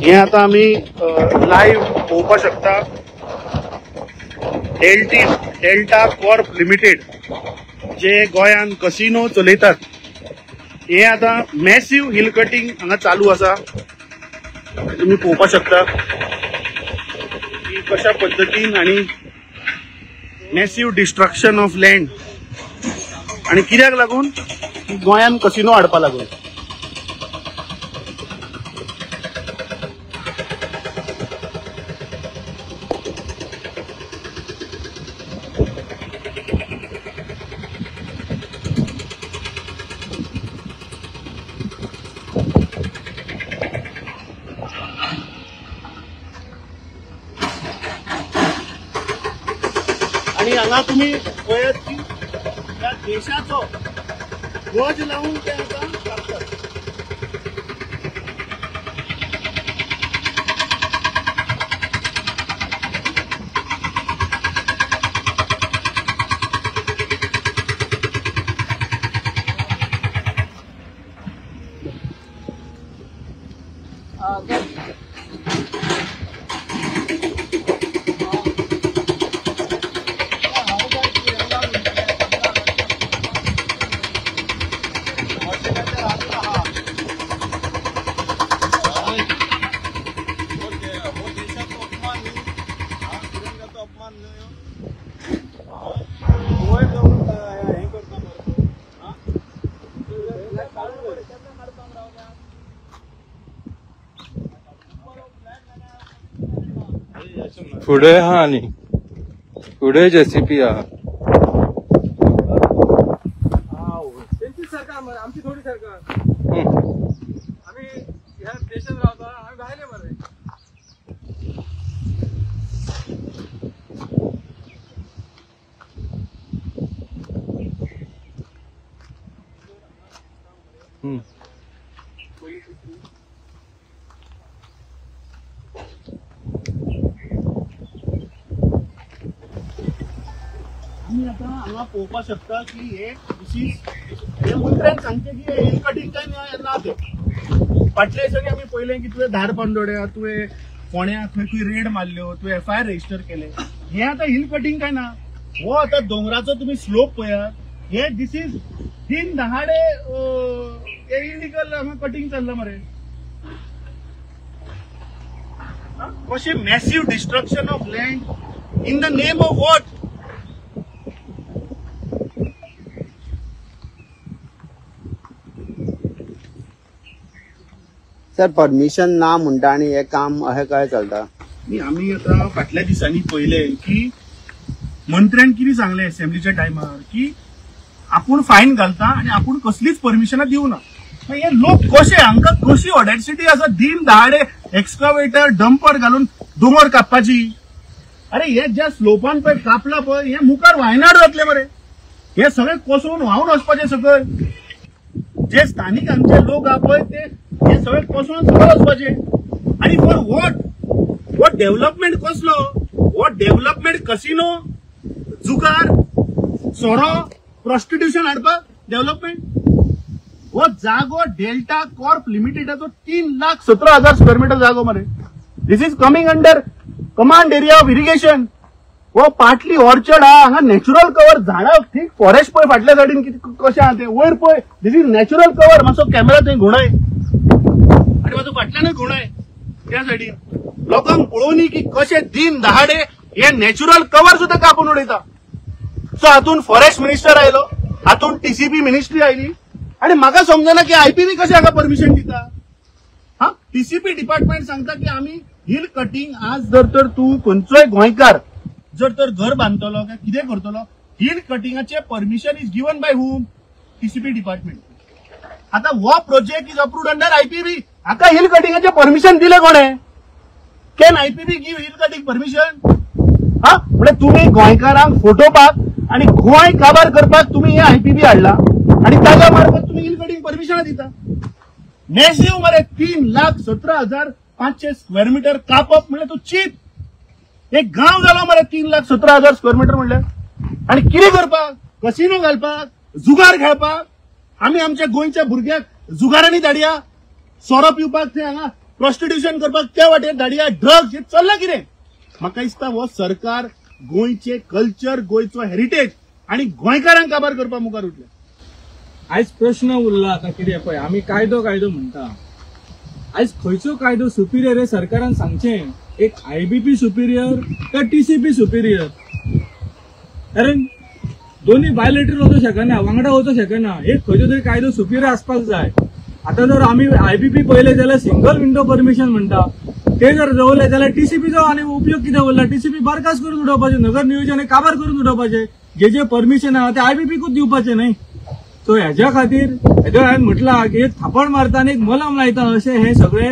हे आता आमी लायव्ह पळोवपाक शकता. डेल्टा कॉर्प लिमिटेड जे गोंयांत कसिनो चलयतात, हे आता मॅसिव हिल कटिंग हांगा चालू आसा. तुम्ही पळोवपाक शकता की कशा पद्दतीन आणि मॅसिव डिस्ट्रक्शन ऑफ लँड आणि कित्याक लागून गोंयांत कसिनो हाडपा लागून. आणि हांगा तुम्ही पळयात की ह्या देशाचो ध्वज लावून ते आतां कापतात. फुडें आहा न्ही, फुडें जेसीपी आहा. तेंचीच सरकार मरे, आमची थोडी सरकार. आमी ह्या देशात रावता, आमी भायले मरे. आमी आतां हांगा पळोवपाक शकता की हे हे मंत्र्यान सांगचें की हिल कटिंग काय ना तें. फाटल्या दिसांनी आमी पळयलें की तुवें धारबांदोड्या, तुवें फोण्या खंय खंय रेड मारल्यो, तुवें एफआयआर रजिस्टर केले. हे आतां हिल कटिंग काय ना, हो आतां दोंगराचो तुमी स्लोप पळयात. हे this is दिन दहाडे इलिगल हांगा कटिंग चल्लां मरे. कशें massive destruction of land in the name of what? Sir permission ना म्हणटा आनी हें काम अशें काय चलता? न्ही, आमी आतां फाटल्या दिसांनी पळयलें की मंत्र्यान कितें सांगलें असेंब्लीच्या टायमार की आपूण फायन घालता आनी आपूण कसलीच परमिशनां दिवना. हे लोक कशे, हांकां कशी ऑडेसिटी आसा दिन दहाडे एक्सकावेटर डंपर घालून दोंगर कापपाची. अरे हे ज्या स्लोपान पळय कापला पळय, हे मुखार वायनाड जातले मरे. हे सगळे कोसळून व्हांवन वचपाचे सकयल. जे स्थानीक आमचे लोक आहा पळय ते हे सगळे कोसळून सकयल वचपाचे. आनी फॉर what? हो डेव्हलपमेंट कसलो? हो डेव्हलपमेंट कसिनो, जुगार, सोरो, प्रॉस्टिट्युशन हाडपाक डेव्हलपमेंट. हो जागो डेल्टा कॉर्प लिमिटेडाचो 3,17,000 स्क्वेअर मिटर जागो मरे. This is coming under command area of irrigation. हो पाटली ऑर्चर्ड आहा, हांगा नॅचरल कवर, झाडां थीक फॉरेस्ट पळय फाटल्या सायडीन कशें आहा तें, वयर पळय this is natural cover. मातसो कॅमेरा थंय घुंवडाय आनी मातसो फाटल्यानूय घुंवडाय त्या सायडीन. लोकांक पळोवनी की कशें दिन दहाडे हे नॅचरल कवर सुद्दां कापून उडयता. सो हातून फॉरेस्ट मिनिस्टर आयलो, हातून टीसीपी मिनिस्ट्री आयली आनी म्हाका समजना की आयपीबी कशें हाका परमिशन दिता. हा, टीसीपी डिपार्टमेंट सांगता की आमी हिल कटिंग आज जर तर तूं खंयचोय गोंयकार जर तर घर बांदतलो काय कितें करतलो, hill कटिंगाचे permission is given by whom? TCP department. आतां हो project is approved under IPB. हाका हिल कटिंगाचे परमिशन दिलें कोणें? Can IPB give hill cutting permission? हा, म्हणजे तुमी गोंयकारांक फटोवपाक आनी गोंय काबार करपाक तुमी हे आयपीबी हाडला आनी ताच्या मार्फत तुमी हिल कटिंग परमिशनां दिता. मॅसिव मरे 3,17,500 स्क्वेअर मिटर कापप म्हणल्यार तूं चीत. एक गांव जालो मरे 3,17,000 स्क्वेअर मिटर म्हणल्यार. आनी कितें करपाक? कसिनो घालपाक, जुगार खेळपाक. आमी आमच्या गोंयच्या भुरग्याक जुगारांनी धाडया, सोरो पिवपाक, थंय हांगा प्रोस्टिट्युशन करपाक त्या वाटेर धाडया, ड्रग्स, हे चल्लां कितें? म्हाका दिसता हो सरकार गोंयचे कल्चर, गोंयचो हेरिटेज आनी गोंयकारांक काबार करपा मुखार उठले. आयज प्रश्न उरला आतां कितें पळय, आमी कायदो कायदो म्हणटा, आयज खंयचो कायदो सुपिरियर हे सरकारान सांगचें. एक आयबीपी सुपिरियर काय टीसीपी सुपिरियर? कारण दोन्ही बायलेटरल वचूं शकना, वांगडा वचूं शकना. एक खंयचो तरी कायदो सुपिरियर आसपाक जाय. आतां जर आमी आयबीपी पळयलें जाल्यार सिंगल विंडो परमिशन म्हणटा, ते जर दवरले जाल्यार टीसीपीचो आनी उपयोग कितें उरला? टीसीपी बरखास्त करून उडोवपाचें, नगर नियोजन काबार करून उडोवपाचें, जे जे परमिशन आहा ते आयबीपीकूच दिवपाचें न्हय. सो हेज्या खातीर हेज्या हांवें म्हटलां की एक थापड मारता आनी एक मलम लायता, अशें हे सगळे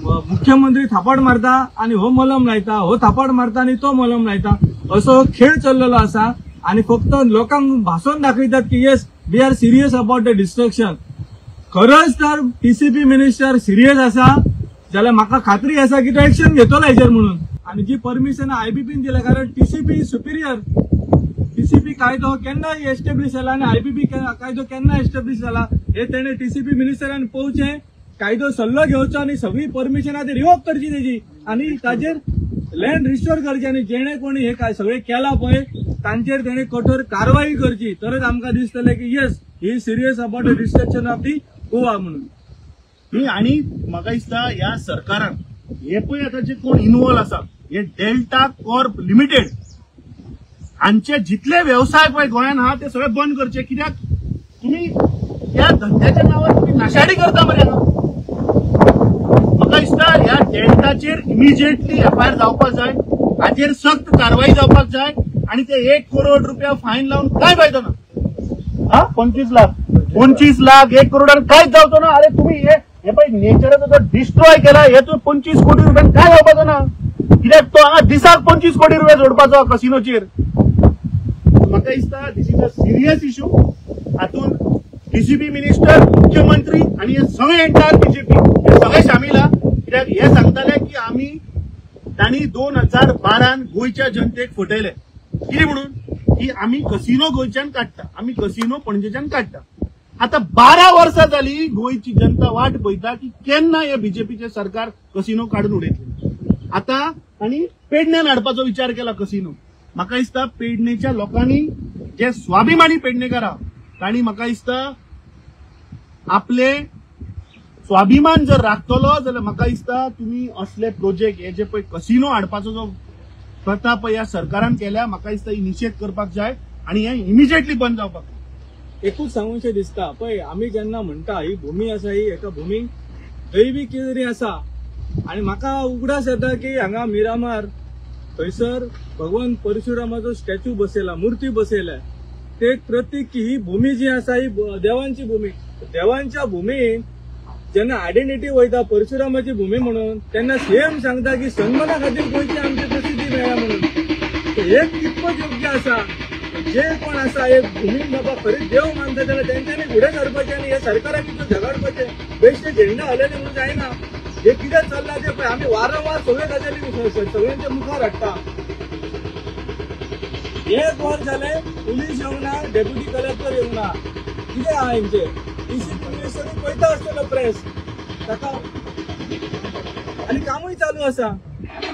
मुख्यमंत्री थापड मारता आनी हो मलम लायता, हो थापड मारता आनी तो मलम लायता, असो खेळ चल्लेलो आसा. आनी फक्त लोकांक भासोवन दाखयतात की yes we are serious about the destruction. खरंच तर टीसीपी मिनिस्टर सिरियस आसा जाल्यार म्हाका खात्री आसा की तो एक्शन घेतलो हेजेर म्हणून. आनी जी परमिशन आयबीपीन दिल्या, कारण टीसीपी सुपिरियर, टीसीपी कायदो केन्ना एस्टेब्लिश जाला आनी आयबीपी कायदो केन्ना एस्टेब्लिश जाला हे तेणे टीसीपी मिनिस्टरान पळोवचें, कायदो सल्लो घेवचो आनी सगळी परमिशनां ती रिवोक करची तेजी आनी ताजेर लँड रिस्टोर करची. आनी जेणे कोणी हे सगळें केलां पळय तांचेर तेणे कठोर कारवाई करची, तरच आमकां दिसतलें की yes he serious about the destruction of the Goa म्हणून. आनी म्हाका दिसता ह्या सरकारान हे पळय आतां जे कोण इनवॉल्व आसा, हे डेल्टा कॉर्प लिमिटेड हांचे जितले वेवसाय पळय गोंयान आहा ते सगळे बंद करचे. कित्याक तुमी ह्या धंद्याच्या नांवार तुमी नाशाडी करता मरे. म्हाका दिसता ह्या डेल्टाचेर इमिजिएटली एफआयआर जावपाक जाय, हाचेर सक्त कारवाई जावपाक जाय आनी ते 1 करोड रुपया फायन लावन कांय फायदो ना. हा 25 लाख, 25 लाख 1 करोडान कांयच जावचो ना. अरे तुमी हे पळय नेचराचो जो डिस्ट्रॉय केला हे तुवें 25 कोटी रुपयान कांय जावपाचो ना. कित्याक तो हांगा दिसाक 25 कोटी रुपया जोडपाचो कसिनोचेर. म्हाका दिसता this is a serious issue. हातूंत डीसीपी मिनिस्टर, मुख्यमंत्री आनी हे सगळे एंटायर बीजेपी हे सगळे सामील आहा. कित्याक हे सांगताले की आमी तांणी 2012 गोंयच्या जनतेक फटयले. कितें म्हणून की आमी कसिनो गोंयच्यान काडटा, आमी कसिनो पणजेच्यान काडटा. आतां 12 वर्सां जाली गोंयची जनता वाट पळयता की केन्ना हे बीजेपीचे सरकार कसिनो काडून उडयतले. आतां तांणी पेडण्यान हाडपाचो विचार केला कसिनो. म्हाका दिसता पेडणेच्या लोकांनी जे स्वाभिमानी पेडणेकार आहा तांणी म्हाका दिसता आपले स्वाभिमान जर राखतलो जाल्यार म्हाका दिसता तुमी असले प्रोजेक्ट हे जे पळय कसिनो हाडपाचो जो प्रथा पळय ह्या सरकारान केल्या, म्हाका दिसता ही निशेध करपाक जाय आनी हे इमिजिएटली बंद जावपाक जाय. एकूच सांगूशें दिसता पळय, आमी जेन्ना म्हणटा ही भूमी आसा ही एका भूमीक दैवी कितें तरी आसा. आनी म्हाका उगडास येता की हांगा मिरामार थंयसर भगवान परशुरामाचो स्टॅच्यू बसयला, मूर्ती बसयल्या, ते एक प्रतीक की ही भूमी जी आसा ही देवांची भूमी. देवांच्या भूमीन जेन्ना आयडेंटिटी वयता परशुरामाची भूमी म्हणून, तेन्ना सेम सांगता की सन्माना खातीर गोंयची आमची प्रसिद्धी मेळ्ळ्या म्हणून. हे कितपत योग्य आसा? जे कोण आसा हे भूमीक बाबा खरें देव मानता जाल्यार तेंच्यांनी फुडें सरपाचें आनी हे सरकारा भितर झगडपाचें. बेश्टे झेंडा हलयले म्हणून जायना. हे कितें चल्लां तें पळय आमी वारंवार सगळे गजाली सगळ्यांच्या मुखार हाडटा. एक वर जालें पुलीस येवंक ना, डेप्युटी कलेक्टर येवंक ना, कितें आहा हेंचें? डीसीपी मिनिस्टरूय पळयता आसतलो प्रेस ताका, आनी कामूय चालू आसा.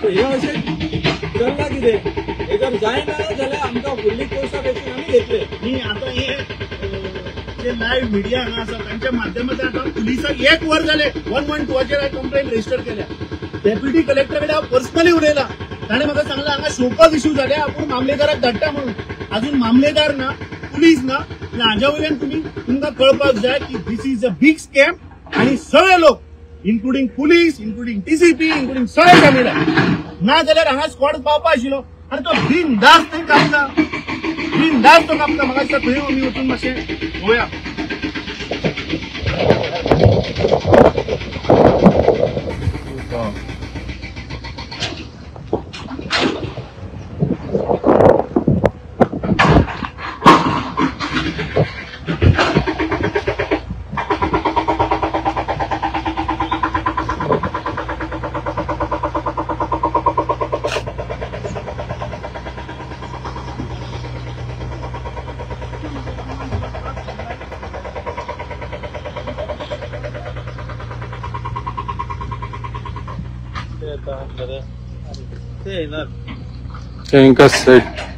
हे अशें चल्लां कितें? हे जर जायना जाल्यार आमकां फुडली कोर्स ऑफ एक्शन आमी घेतले. न्ही आतां हे जे लायव्ह मिडिया हांगा आसा तांच्या माध्यमांतल्यान आतां पुलिसाक 1 वर जालें 112 हांवें कंप्लेन रजिस्टर केल्या. डेप्युटी कलेक्टर कडेन हांव पर्सनली उलयलां, ताणें म्हाका सांगलां हांगा शोकॉज इश्यू जाल्या, आपूण मामलेदाराक धाडटा म्हणून. अजून मामलेदार ना, पुलीस ना. हाज्या वयल्यान तुमी तुमकां कळपाक जाय की this is a big scam आनी सगळे लोक including police, including TCP, including सगळे सामील आहा. ना जाल्यार हांगा स्कॉड पावपा आशिल्लो. आनी तो बिनधास्त थंय कापता, बिनधास्त तो कापता. म्हाका दिसता थंय आमी वचून मातशें पळोवया. तांकां सेट.